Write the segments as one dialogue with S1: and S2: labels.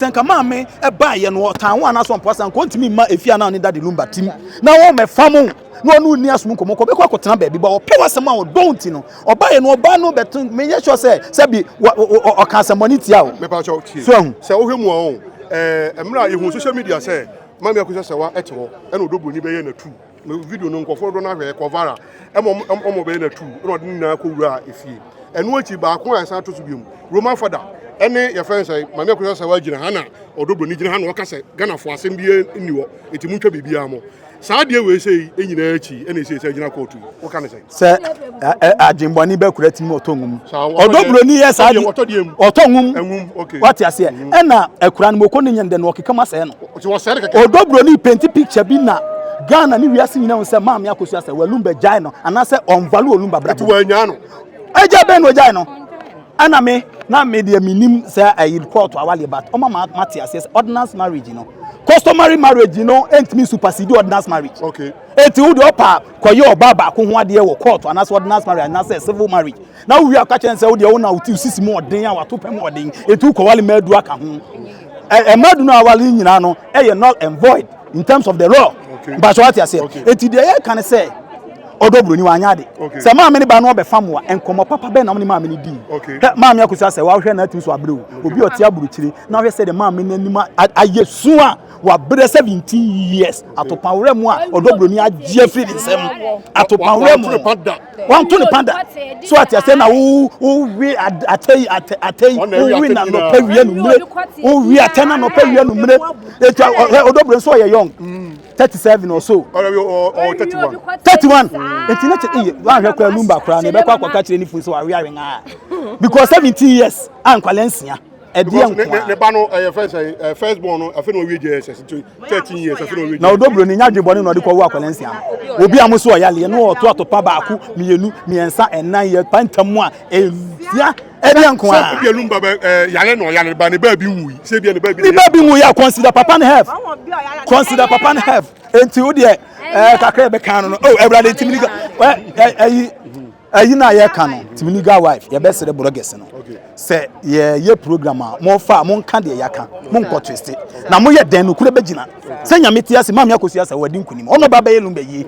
S1: Sɛ nka maame baeɛ no ɔtan wo anaasɛ ɔmpoa sɛ anka ɔntumi mma efie a na ɔne Daddy Lumba tim na wɔmmɛfa mo na ɔne wo nni asom nkɔmmɔ kɔ bɛkɔ akɔtena baabi ba ɔpɛ w'asɛm a ɔdɔ wo nti no ɔbaeɛ no ɔbaa no bɛto menyɛ sure sɛ sɛbi ɔka asɛmmɔne tia wo.
S2: Mepa kyɛw tie.
S1: So ahu.
S2: Sɛ wohwɛ mu a ɔn ɛɛ mmerɛ a yɛhu social media sɛ Maame Akosua Sɛwa ɛte hɔ ɛna ɔdɔ buroni bɛyɛ n'atuu. No video no nkurɔfoɔ dodoɔ no ahwɛ ɛkɔ viral ɛma ɔmo ɔmo bɛyɛ n'atuu ɛna ɔde ne nyinaa kɔ wura efie. Ɛno akyi baako a ɛsan to so biom Roman fada ɛne yɛfrɛ no sɛ Maame Akosua Sɛwa gyina ha na ɔdɔ buroni gyina ha na ɔka sɛ Ghanafoɔ asɛm biara nni hɔ eti montwa biribiara mo. Saa adeɛ wei sei nyinaa akyi ɛna ɛsei sɛ agyina kɔɔto yi, woka ne sɛn?
S1: Sɛ adwenbɔne bɛkura tumi ɔtɔ nwom. Ɔdɔ buroni yɛ saa de ɔtɔ nwom. Wate aseɛ?
S2: Mm.
S1: Ɛna akura no moko ne nyɛ ndɛ no ɔkeka mu asɛe no. Ɔdɔ buroni penti picture bi na Ghana ne wiase nyinaa hu sɛ maame akosua sɛ walumba gyae no anaasɛ ɔnvalu olumba bra. Ɛgya bɛn na ɔgyae no? Ɛna me na me deɛ menim sɛ ɛyi kɔɔto awaleɛ but ɔma ma mate aseɛ sɛ ordinance marriage no customary marriage no ɛntumi supersede ordinance marriage.
S2: Okay.
S1: Eti wo deɛ ɔpa kɔyɛ ɔbaa baako ho adeɛ wɔ kɔɔto anaasɛ ordinance marriage anaasɛ civil marriage na wowie aka kyerɛ sɛ wo deɛ wo na wo ti sisi mu ɔden a wato pɛ mu ɔden eti wokɔwale mmaadu aka ho. Mmaadu no awale nyinaa no ɛyɛ null and void in terms of the law. Mpatsɔ wate aseɛ. Eti deɛ yɛka ne sɛ ɔdɔ buroni wanyɛ ade. Sɛ maame ne ba no ɔbɛfa mo a nkɔmmɔ papa bɛn na mo ne maame no dii? Hwɛ maame akosua sɛ wahwɛ na atumi so abrɛ o. Obi ɔte aburukyire na ɔhwɛ sɛ de maame no anim ayɛ su a wabrɛ 17 years atopawerɛ mu a ɔdɔ buroni agye afiri ne nsam. Atopawerɛ mu. Wanto ne panda. So ate aseɛ na wo wowe atɛ yi atɛ atɛ yi wowe na nɔpɛ wie numere wowe atɛ na nɔpɛ wie numere etu ɔdɔ buroni nso ɔyɛ young. 37 or so.
S2: Ɔwɔ 31.
S1: 31. Nti na kyɛ eye wahwɛ kora lumba kora na ɛbɛkɔ akɔka kyerɛ ne fun sɛ wawe awe ngaa. Because 17 years a nkwalɛ nsia. Ɛdeɛ nko a.
S2: Ne ba no ɛyɛ first ɛyɛ first born no afei na ɔwie JSS nti 13 years afei na ɔwie.
S1: Na ɔdɔ buroni nya adwebɔne na ɔde kɔwo akwalɛ nsia no. Obi a mo so ɔyaleɛ na ɔto atopa baako mmienu mmiɛnsa ɛnan yɛ pa ntam a ɛnsia. Ɛdeɛ nko a.
S2: Sɛ ebi Lumba bɛ ɛɛ yare na ɔyare ba ne ba bi nwui. Sɛ ebi ne ba bi.
S1: Ne ba bi nwui a consider papa ne health. Consider papa ne health. Enti wo deɛ ɛɛ kakra yɛ bɛka no no. Oh Awurade ntimi ni ɛ ɛyi ɛyi na yɛ ka no timi legal wife yɛ bɛ srɛ bloggers no. Sɛ yɛ yɛ program a mo fa mo nka deɛ yɛaka mo nkɔ twist na mo yɛ dɛn no kure bɛ gyina. Sɛ nyame te ase maame akosua sɛ wadi nkunim ɔno ba bɛyɛ lumba yie.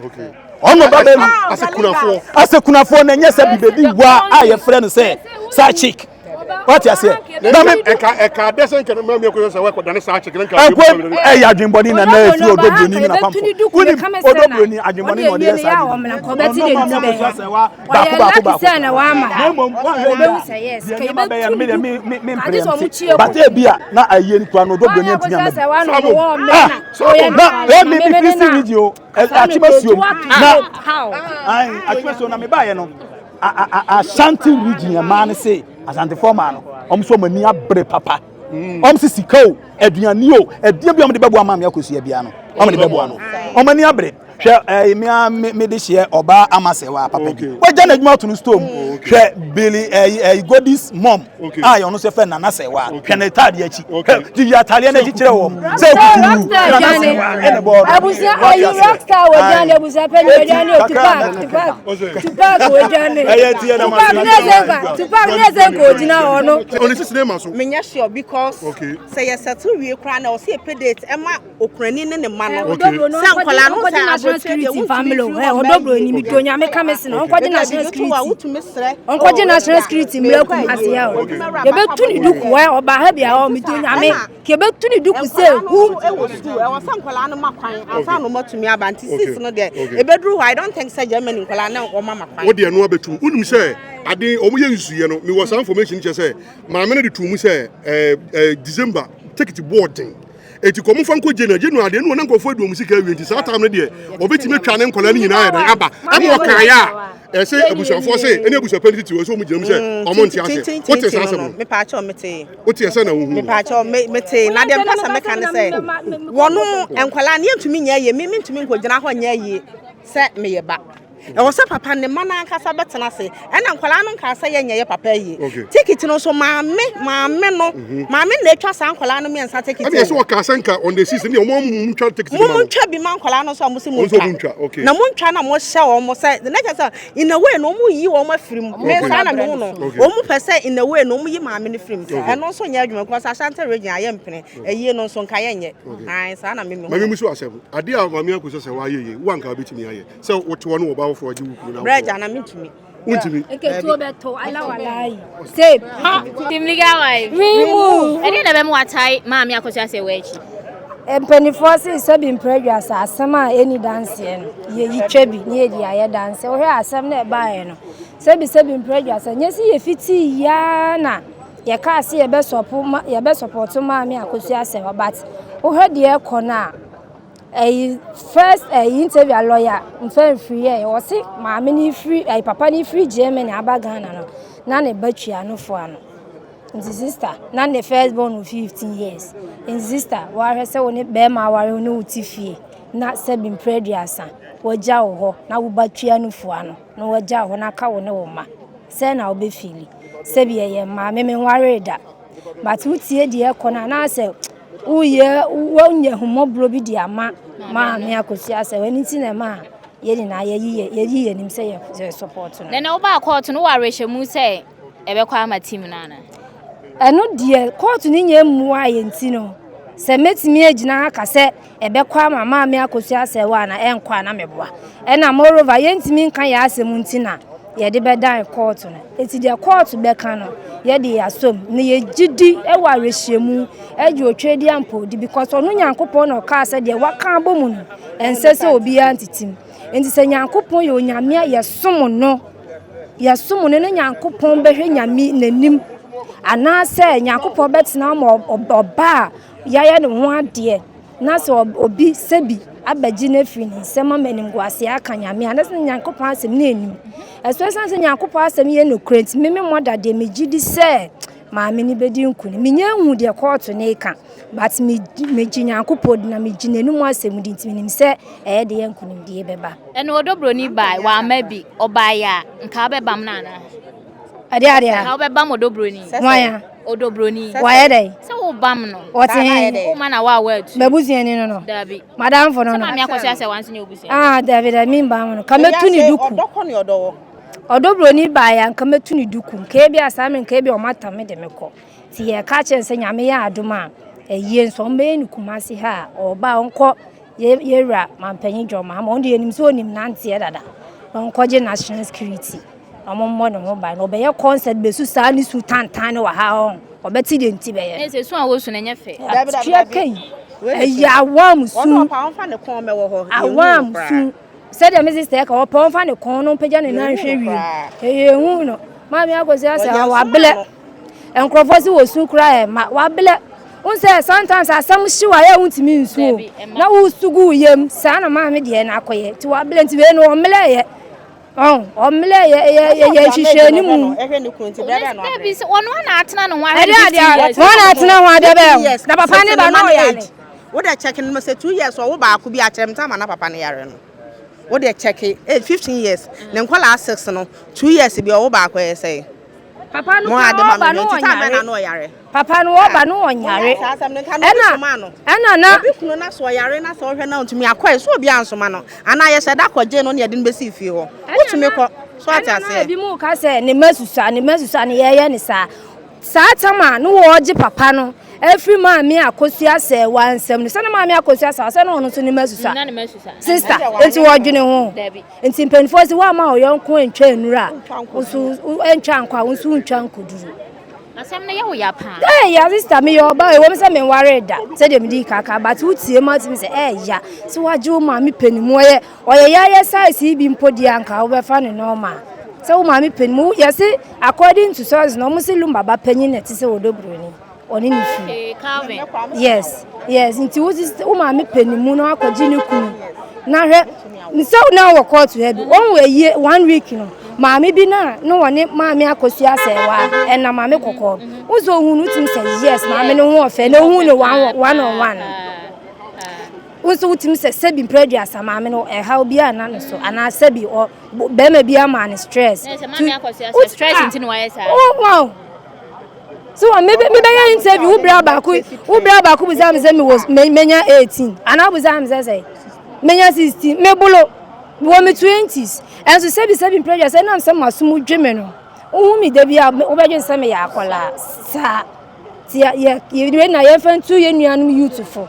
S1: Ɔno ba bɛ
S2: asekunafoɔ.
S1: Asekunafoɔ na ɛnyɛ sɛ bibɛbi wa a yɛfrɛ no sɛ saa chick. Wate aseɛ?
S2: Na me ɛka ɛka dɛ sɛ nkɛ mami akosua sɛ wɔkɔ dane saa chick ne nka.
S1: Ɛkɔ ɛyɛ adwenbɔne na na efiri ɔdɔ buroni ne napamfo. Wonim ɔdɔ buroni adwenbɔne na ɔde yɛ saa ade. Ɔno maame akosua sɛ wa baako baako baako. Na mmom wɔhwɛ yɛ a deɛ nneɛma bɛyɛ no me deɛ me me me mpere nti. But ebi a na ayie no kura no ɔdɔ buroni antumi amma bi. Ah na ɛmi mi fi si region o. Akyemasuom na Akyemasuom na mebaeɛ no Ashanti region mmaa no se Asantefoɔ mmaa no wɔn nso wɔn ani abere papa mm. wɔn se sika o aduane o adeɛ bi a wɔn de bɛboa maame akosua biara no wɔn de bɛboa no wɔn ani abere hwɛ ɛɛ mmea me de hyɛ ɔbaa amasɛwa papa bi wagya n'adwuma ato no store mu hwɛ Billy ɛɛ ɛɛ Godis mom a yɛn nso fɛ nana sɛwa hwɛ ne taade akyi yiyi ataadeɛ n'akyi kyerɛ wɔn sɛ kutu nana sɛwa ɛna bɔ ɔdɔ
S3: abusua ayi rockstar wɔ dwane abusua pɛ wɔ dwane o tupac tupac tupac wɔ dwane tupac ne ɛsɛ nka tupac ne ɛsɛ nka ogyina hɔ no.
S2: Ɔne sisi ne ma so.
S4: Menyɛ sure because sɛ yɛ settle wie koraa na ɔsɛ yɛ pay date ɛma okunani ne ne mma no
S3: sɛ nkwadaa no sɛ national security family o ɔdɔ buroni mi do nyame ka me sene ɔnkɔgye national security ɔnkɔgye national security mmerɛ kum ase ya o yɛbɛtu ne duku ɛ ɔba ha bia ɔ mi do nyame ka yɛbɛtu ne duku sɛ hu
S4: ɛwɔ sukuu ɛwɔ sɛ nkwadaa no ma kwan ansa na ɔmatumi aba nti sis no deɛ ɛbɛduru hɔ I don't think sɛ Germany nkwadaa no wɔma ma kwan
S2: wo deɛ no abɛtum wonim sɛ ade ɔmo yɛ nsuiɛ no mewɔ saa information kyɛ sɛ maame no de tuu mu sɛ ɛɛ December ticket bɔɔ den Eti kɔ momfa nkɔ January. January deɛ ɛnu na nkurɔfoɔ adi wɔn sika awie nti saa time no deɛ wɔbɛtumi atwa ne nkwadaa no nyinaa yɛ dɛn aba. Ɛma ɔkaeɛ a ɛsɛ abusuafoɔ se ɛne abusuapɛn titiriw ɛsɛ wɔn gyina mu sɛ wɔn nte aseɛ. Wote saa asɛm no?
S4: Mepaakyɛw mete.
S2: Wote ɛsɛ na wohu.
S4: Mepaakyɛw mete na deɛ mpɛ sɛ meka ne sɛ wɔn nkwadaa no yɛntumi nyɛ yie me mentumi nkɔgyina hɔ nyɛ yie sɛ meyɛ ba. Ɛwɔ sɛ papa ne mma no ankasa bɛtena ase. Ɛna nkwadaa no nkaa sɛ yɛnyɛ yɛ papa yie. Tikiti no nso maame maame no mhm. maame na atwa saa nkwadaa no mmiɛnsa tikiti.
S2: Ɛna yɛsɛ ɔkaa sɛ nka on the season deɛ wɔn mu ntwa tikiti
S4: ma no. Mo ntwa bi ma nkwadaa no nso a mo si mo ntwa. Na mo ntwa na mo hyɛ wɔn sɛ na kyerɛ sɛ in a way no wɔn yi wɔn afiri mu. Me saa na me hu no. Wɔn pɛ sɛ in a way no wɔn yi maame no firi mu. Ɛno nso nyɛ adwuma because Ashanti region ayɛ mpene. Ayie no nso nka yɛnyɛ. Ae saa na me me hu.
S2: Maame musu asɛm. Adeɛ a maame akosua sɛ wayɛ yie wo anka wobɛtumi ayɛ. Sɛ wote hɔ ne wɔba foforɔ agye wo kunu na
S4: wokɔ. Brɛ na mentumi.
S2: Wontumi.
S3: Nketewa bɛtɔ ala walayi. Say pa.
S5: Team legal wife.
S3: Remove.
S5: Ɛdeɛ na ɛbɛma watae maame akosua sɛ wɔ akyi.
S3: Mpanimfoɔ se sɛbi mpere aduasa asɛm a ɛnni danseɛ no yɛyi twa bi na yɛde ayɛ danseɛ. Wohwɛ asɛm no a ɛbaeɛ no sɛbi sɛbi mpere aduasa nyɛ sɛ yɛfitii yia na yɛkaa sɛ yɛbɛsɔpɔto maame Akosua Asɛhɔ but wohwɛ deɛ ɛkɔ no a ɛyi first ɛyi interview a lawyer Mfɛnfiri yɛɛ ɔse maame no firi ɛyi papa no firi Germany aba Ghana no na ne ba tua no fo ano nti sister na ne first born wɔ 15 years nti sister wahwɛ sɛ wo ne bɛrima aware wo ne wo te fie na sɛbi mpere aduasa wagya wo hɔ na wo ba tua no fo ano na wagya wo hɔ na aka wo ne wo mma sɛ na wobɛfili sɛbi ɛyɛ mmaa me menwaree da but wotie deɛ ɛkɔ no anaasɛ woyɛ wonya ahummɔborɔ bi de ama maame Akosua sɛ ɛno nti na ɛma yɛn nyinaa yɛyi yɛyi yɛn anim sɛ yɛ support no.
S5: Nana wobaa kɔɔto no wɔ awerɛhyɛmu sɛ ɛbɛkɔ ama team no ana?
S3: Ɛno deɛ kɔɔto no nyɛ mmoa yɛn nti no sɛ mɛtumi agyina ha ka sɛ ɛbɛkɔ ama maame Akosua sɛ wɔ ana ɛnkɔ a na meboa. Ɛna moreover yɛntumi nka yɛn asɛm nti na yɛde bɛdan kɔɔto no. Enti deɛ kɔɔto bɛka no, yɛde yɛn asom na yɛgye di wɔ awerɛhyɛmu gye Otwedeampɔw di because ɔno Nyankopɔn na ɔkaa sɛ deɛ waka abɔ mu no, ɛnsɛ sɛ obiara ntetem. Enti sɛ Nyankopɔn yɛ Onyame a yɛsom no, yɛsom no na Nyankopɔn bɛhwɛ Nyame n'anim anaasɛ Nyankopɔn bɛtena ama ɔba a yɛayɛ ne ho adeɛ Na sɛ obi sɛbi abɛgye no afiri ne nsam ama animguaseɛ aka Nyame a, na sɛ Nyankopɔn asɛm no ɛnnim. Ɛso ɛsiane sɛ Nyankopɔn asɛm yɛ nokorɛ nti, me me mɔda deɛ megye di sɛ maame no bɛdi nkonim. Menya nhu deɛ kɔɔto no reka, but megye Nyankopɔn di na megye n'anum asɛm di nti menim sɛ ɛyɛ deɛ nkonimdie bɛba.
S5: Ɛna ɔdɔ broni bae, wamma bi, ɔbae a, nka wobɛbam no anaa?
S3: Ɛdeɛ adeɛ a?
S5: Nka wobɛbam ɔdɔ broni.
S3: Hwan a?
S5: Ɔdɔ broni.
S3: Wayɛ dɛn?
S5: Sɛ wobam no.
S3: Ɔte he?
S5: Woma na wa atu.
S3: M'abusuani no no.
S5: Dabi.
S3: Madamfo no no.
S5: Sɛ maame akɔhyɛ asɛ wanso nyɛ obusuani.
S3: Ah, dabi dabi mi mbam no. Ka mɛtu ne duku.
S4: Ɔdɔ kɔ ne ɔdɔ wɔ.
S3: Ɔdɔ broni baeɛ a nka mɛtu ne duku. Nka ebi a saa me nka ebi a ɔmo atam me de me kɔ. Nti yɛka kyerɛ sɛ Nyame yɛ adom a ɛyie nso ɔmo bɛyɛ no Kumasi ha a ɔba a ɔnkɔ yɛ yɛwura Mampanyin John Mahama ɔno deɛ yɛnim sɛ ɔnim nanteɛ dada na ɔnkɔgye national security. Na ɔmo mmɔ ne ho ban na ɔbɛyɛ concert bɛsu saa ne su tantan no wɔ ha ɔn ɔbɛte deɛ nti bɛyɛ.
S5: Ɛsɛ su a wɔsu no ɛnyɛ fɛ.
S3: Atua kai ɛyɛ awam su awam su sɛdeɛ me sister ɛka ɔpɛ ɔmfa ne kɔn no mpagya ne nan nhwɛ wiem ɛyɛ ehu no maame akɔsi asɛ wablɛ nkurɔfoɔ sɛ wɔsu koraa ɛma wablɛ n sɛ sometimes asɛm hyew a yɛ wontumi nsu o na wosu gu wo yam saa na maame deɛ no akɔyɛ nti wablɛ nti wei no ɔmlɛɛyɛ Ɔn, ɔmlɛ yɛ yɛ yɛ yɛ nhwehwɛ ne mu.
S5: Dabi sɛ ɔno ana atena ne ho ahwɛ
S3: Ɛde adeɛ
S5: 15 years.
S3: wɔn na atena ho adeɛ bɛyɛ na papa ne ba na ɔyare.
S4: Wo de check no sɛ 2 years ɔwo baako bi akyerɛ me time na papa ne yare no. Wo de check eh 15 years ne nkɔla 6 no 2 years bi ɔwo baako ɛyɛ sɛ.
S3: Papa no kora ɔba no ɔnyare. Papa no ɔba no ɔnyare.
S4: Ɛna
S3: ɛna na.
S4: Obi kunu na so ɔyare na sɛ ɔhwɛ na ɔntumi akɔ ɛ so obi ansoma no anaa yɛhyɛ da kɔgye no na yɛde no bɛsi fie hɔ wotumi kɔ so ate
S3: aseɛ.
S4: Ɛna
S3: ebi mu ka sɛ ne mma susua ne mma susua ne yɛyɛ ne saa saa tam a no wɔregye papa no afiri maame akosua sɛ wansɛm no sɛ na maame akosua sɛ sɛ na ɔno nso ne mma susua sista nti wɔdwene ho. Nti mpanimfoɔ se woamma wo yɔnko antwa nnuru a, wo nso antwa nkɔ a, wo nso wontwa nkɔduru.
S5: Asɛm no yɛ wo ya paa.
S3: Ɛyɛ ya sista meyɛ ɔbaa ɛwɔ mu sɛ menwaree da sɛdeɛ medi kaka but wotie mu atumi sɛ ɛyɛ sɛ wagye wo maame panin mu ɔyɛ ɔyɛ yɛayɛ size yi bi mpo deɛ anka wobɛfa ne normal sɛ wo maame panin mu yɛse according to sources na wɔn se Lumba ba panyin na ɛte sɛ Odo Broni. ɔne ne fie yes yes nti wo sisi wo maame pɛ ne mu na wakɔgye ne kunu na hwɛ sɛ na wɔ kɔɔto ha bi wɔn wɔ ayie one week no maame bi na na wɔne maame akosua asɛwa ɛna maame kɔkɔɔ wo sɛ ohun no tim sɛ yes maame no ho ɔfɛ na ohun no one one on one. Wo nso wotumi sɛ sɛbi mprɛ 30 maame no ɛhaw bi a na ne so anaa sɛbi ɔ bɛrima bi ama ne stress.
S5: Na sɛ maame akɔso asɛ stress nti na wayɛ saa.
S3: Oh wow. So wa me me bɛyɛ interview wo bra baako wo bra baako busa me sɛ me wɔ menya 18 anaa busa me sɛ sɛ menya 16 me bolo wɔ me 20s ɛnso sɛbi sɛbi mprɛ 30 ɛnam sɛ masom dwe me no wohu me da bi a wobɛdwen sɛ meyɛ akɔlaa saa. Nti yɛ yɛ yɛ na yɛmfa ntu yɛn nuanom youth fo.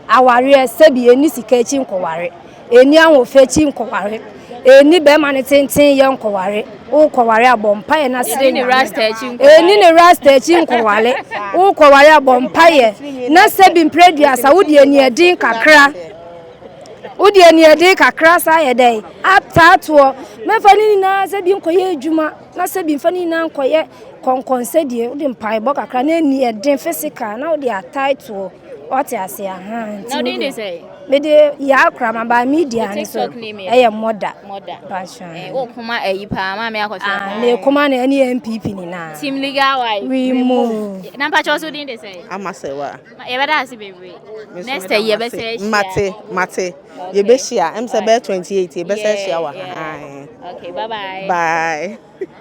S3: Awareɛ sɛbi ɛnni sika akyi nkɔware, ɛnni ahoɔfɛ akyi nkɔware, ɛnni bɛrima no tenten yɛ nkɔware. Wokɔware a bɔ mpaeɛ na srɛ Nyame. Ɛnni ne rasta akyi nkɔware. Wokɔware a bɔ mpaeɛ na sɛbi mprɛ 30 wode aniɛden kakra. Wode aniɛden kakra saa yɛ dɛn ataatoɔ. Mɛmfa ne nyinaa sɛbi nkɔyɛ adwuma na sɛbi mfa ne nyinaa nkɔyɛ Kɔnkɔnsɛ deɛ wode mpaebɔ kakra na ɛni ɛden physical na wode atae toɔ wate ase ahaa nti
S5: Na wodin de sɛ?
S3: Mede yaa kora ma ba media ne so ɛyɛ mɔda.
S5: Mɔda. Eh, wo kuma ayi paa maame akɔso.
S3: Ah, me kuma na ɛne NPP nyinaa.
S5: Team legal wife.
S3: We move.
S5: Na mpakyɛ so din de sɛ?
S4: Amasewa.
S5: Yɛbɛda ase bebree. Next year yɛbɛsɛ ahyia.
S4: Mate, mate. Yɛbɛhyia. Ɛm sɛ bɛyɛ 28 yɛbɛsɛ ahyia wɔ ha.
S5: Okay, bye bye.
S4: Bye.